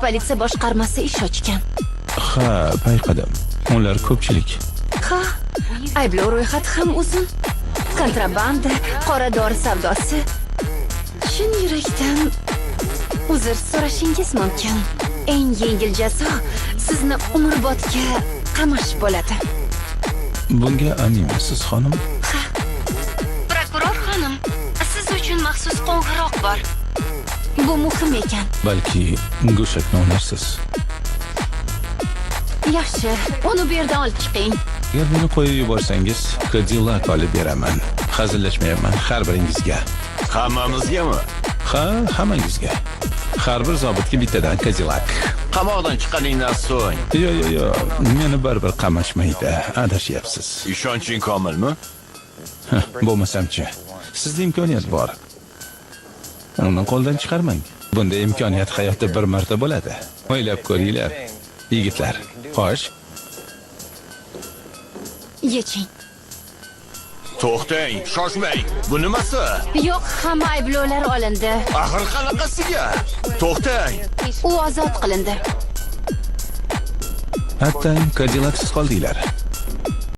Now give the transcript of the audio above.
Politsiya boshqarmasi ish ochgan. Ha, payqadim. Ular ko'pchilik. Ha, ayblov ro'yxati ham uzun. Kontrabanda, qora dori savdosi. Chin yurakdan uzr so'rashingiz mumkin. Eng yengil jazo sizni umrbodga qamash bo'ladi. Bunga aminmisiz, xonim? Prokuror xonim, siz uchun maxsus qo'ng'iroq bor. Bu muhim ekan. Balki go'shakni olarsiz. Yaxshi, uni bu yerdan olib chiqing. Agar meni qo'yib yuborsangiz, Cadillac olib beraman. Hazillashmayapman har biringizga. Hammamizgami? Ha, hammangizga. Har bir zobitga bittadan Cadillac. Qamoqdan chiqqaningdan so'ng Yo, yo, yo, meni baribir qamashmaydi. Adashyapsiz. ishonching komilmi? Bo'lmasamchi. Sizda imkoniyat bor. Uni qo'ldan chiqarmang. Bunday imkoniyat hayotda bir marta bo'ladi. O'ylab ko'ringlar, yigitlar. Xo'sh, Yeching. To'xtang, shoshmang. Bu nimasi? Yo'q, hamma ayblovlar olindi. Axir qanaqasiga? To'xtang. U ozod qilindi. Hatto Cadillacsiz qoldinglar.